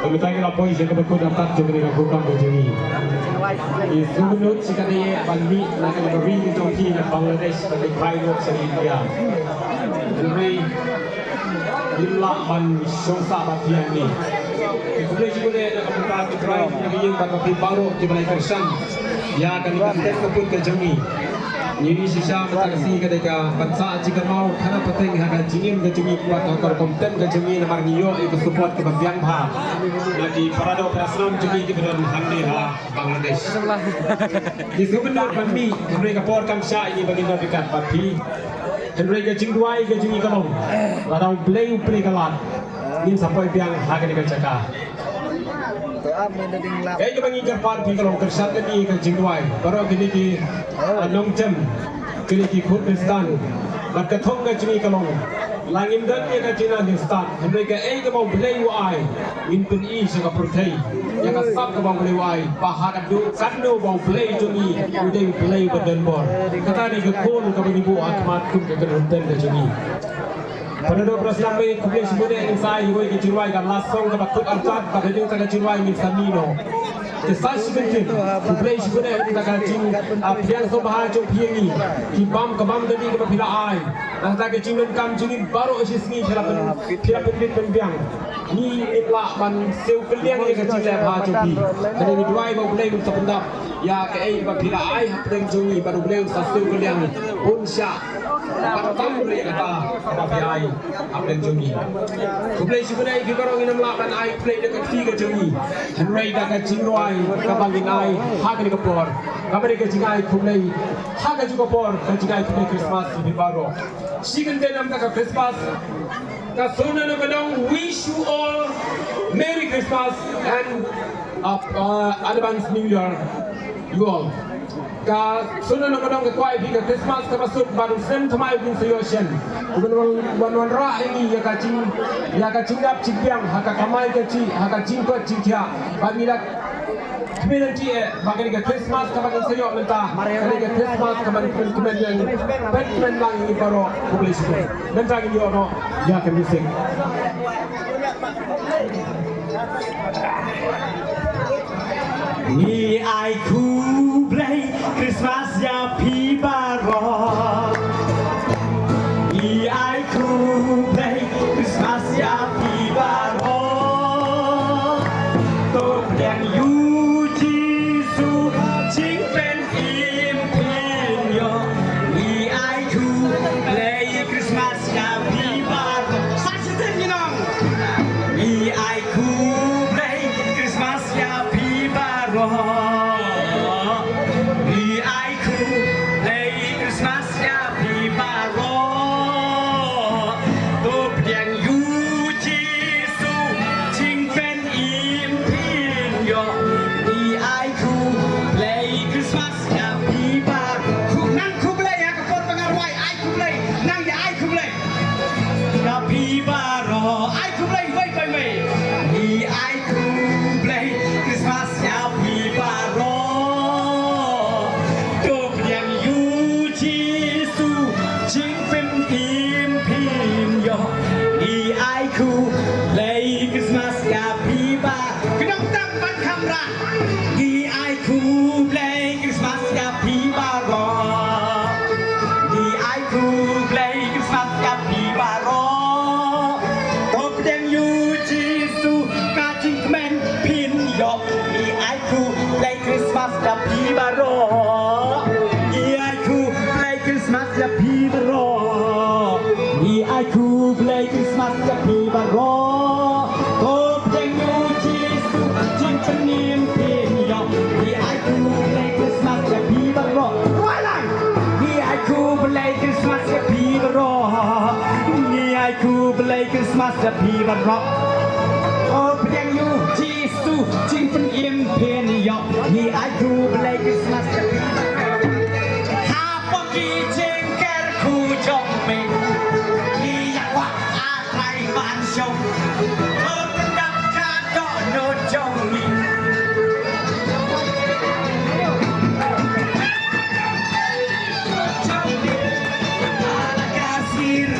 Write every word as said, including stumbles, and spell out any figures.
Mynta ngi la poi sha kaba kut artat jong kane ka program ka jong ngi. Ngi sngewbha lut sha kane ban mih na kane ka ri ka jong phi na Bangladesh ban leit phai noh sha India. Hynrei ngim lah ban shong sah bad phi hangne. Ngi khublei shibun eh na ka bynta ki trai na ka ïing bad phi baroh kiba la ïakyrshan ïa kane ka kyrteng ka put ka jong ngi. Ngi ïohi shisha mynta ka sngi ka dei ka ban sah jingkynmaw khana pateng ha ka jingim ka jong ngi bad ha ka rukom tem ka jong ngi namar ngi ïoh ïa ka support kaba biang bha na ki para doh para snam jong ngi kiba don hangne ha Bangladesh. Ngi sngewbha ban mih hynrei ka por kam shah ïa ngi ba ngin ïa pyrkhat bad phi. Hynrei ka jingduwai ka jong ngi ka long lada U Blei u plie ka lad ngin sa poi biang ha kane ka jaka. Kaei kaba ngi kyrpad phi ka long kyrshan kane ka jingduwai baroh kine ki, ah, nongtem, kine ki khun Khristan. Bad ka thong ka jong ngi ka long la ngim don ïa ka jingnang jingstad hynrei kaei kaba U Blei u ai ngin pyni sha ka pyrthei ïa ka sap kaba U Blei u ai ba ha ka dei katno ba U Blei jong ngi u dei U Blei ba don bor. Kata dei ka khun kaba ngi buh ha khmat kum ka kynhun tem ka jong ngi. Para doh para snam, khublei shibun eh, ngin sa ïa wei ka jingrwai ka last song kaba kut artat bad hadien kata ka jingrwai ngin sa mih noh. Te sa shi kyntien, khublei shibun eh, kata ka jing, ah, pdiang sngewbha jong phi ïa ngi, ki bam ka bam kane kaba phi la ai. Nangta ka jingdonkam jong ngi baroh shi sngi phi la pyn, phi la pynbit pynbiang. Ngi ngim lah ban siew kylliang ïa ka jingleh bha jong phi. Kane ngi duwai ba U Blei un sa pyndap ïa kaei ba phi la ai hapdeng jong ngi bad U Blei un sa siew kylliang bun shah. Bad tam ruh ïa kata kaba phi ai hapdeng jong ngi. Khublei shibun eh, phi baroh ngin ym lah ban ai khublei da ka kti ka jong ngi. Hynrei da ka jingrwai kaba ngin ai ha kane ka por, kaba dei ka jingai khublei ha kajuh ka por, ka jingai khublei Christmas ïa phi baroh. Shi kyntien namar ka Christmas. Ka sur na ka dong, wish you all Merry Christmas and, uh, uh, advance New Year, you all. Ka sur na ka dong ka kwah ïa phi ka Christmas kaba suk bad u snem thymmai u sa ïoh shen. U ban wan, wan wanrah ïa ngi ïa ka jing, ïa ka jingdap jingbiang ha ka kamai kajih, ha ka jingkoit jingkhiah. Bad ngi la kmen lynti eh ba kane ka Christmas kaba ngin sa ïoh mynta ka dei ka Christmas kaba ngin kmen, kmen lang, kmen lang ïa ngi baroh. Khublei shibun. Mynta ngin ïoh noh ïa ka music. Ngi ai khublei Christmas ïa phi baroh. Ngi ai khublei Christmas ïa phi baroh. To pdiang ïa u Jisu jingpynim phin ïoh. Ngi ai khublei Christmas ïa phi baroh. Sa shisien ngi ong. Ngi ai khublei Christmas ïa phi baroh. Ngi ai khublei Christmas ïa phi baroh. To pdiang ïa u Jisu jingpynim phin ïoh. Ngi ai khublei Christmas ïa phi baroh. Khu, nang khublei ha ka por ba nga rwai, ai khublei, nang ïa ai khublei. Ïa phi baroh, ai khublei, wei, wei, wei. Ngi ai khublei Christmas ïa phi baroh. To pdiang ïa u Jisu jingpynim phin ïoh. Ngi ai khublei Christmas ïa phi baroh. Kynnoh tam ban kham rah. Ngi ai khublei Christmas ïa phi baroh. Ngi ai khublei Christmas ïa phi baroh. To pdiang ïa u Jisu ka jingkmen phin ïoh. Ngi ai khublei Christmas ïa phi baroh. Ngi ai khublei Christmas ïa phi baroh. Ngi ai khublei Christmas ïa phi baroh. To pdiang ïa u Jisu jingpynim phin ïoh. Ngi ai khublei Christmas ïa phi baroh. Rwai lang. Ngi ai khublei Christmas ïa phi baroh. Ngi ai khublei Christmas ïa phi baroh. To pdiang ïa u Jisu jingpynim phin ïoh. Ngi ai khublei Christmas ïa phi baroh. Ha pok ki jingker khu jong me. Ngi ïa kwah Trai ban shong. Kum dap ka dohnud jong ngi. Ka sir.